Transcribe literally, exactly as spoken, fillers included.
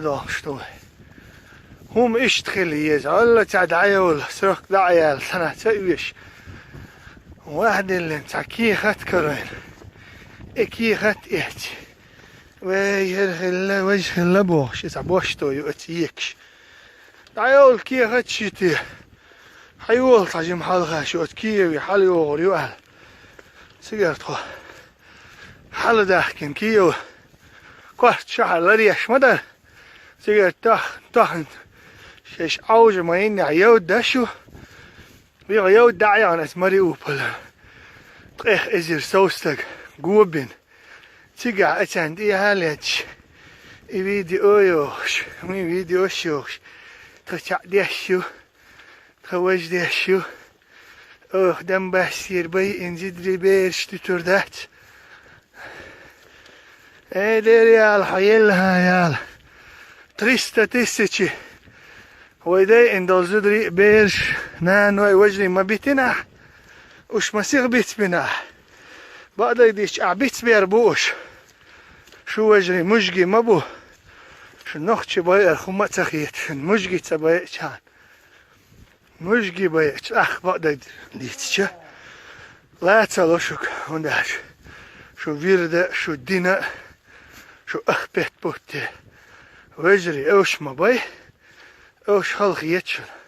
дохуш ду вай. ХӀума иштта хила еза. Алла цхьа дӀайовла, срок дӀа а яьлла, санна ца оьшу. Ваьхьделлин цхьа кехат каройна. И кехат эци. Вай, хӀара хилла, важа хилла бохуш, и цхьа бошто ю оцу екаш. ДӀайовла кехат ши те. Хьайолу цхьа жима хьалха шу оцу Киеве хьала йогӀур ю аьлла. Цигара тхо хьала даьхкина Киев. Корта шахьар ларъеш ма дара. Цигара тох-, тохна шайша Ӏовжа ма йиннехь йовдаш ю. Вига йовда дӀа а яхна аса Мариуполь. Ткъех эзар сов стаг гобина. Цигахь а царна тӀехьа а летташ, и видео йохуш, вайн видеош йохуш, тхан чаӀ деш ю, тхан важа деш ю. Оха Донбассера байина зударий бераш дуьтур дац. Э, дера яла, хьо елла хьан яла. Триста тысячи. Вай дайина долу зударий а, бераш, наной, важарий ма битина ахь? Уьш ма сиха бицбина ахь? Бакъдайдича, ахь бицбер бу уьш. Шу важарий мужги ма бу. Шу нохчи байар хӀума а ца хета шуна, мужги ца байачарна. Мужги байача, ахь бакъдайдича, лацало шуьга, хӀунда аьлча шу вирда, шу дина, шу ахпет бутте. Вежарий, уьш ма бай, уьш хала хета шуна.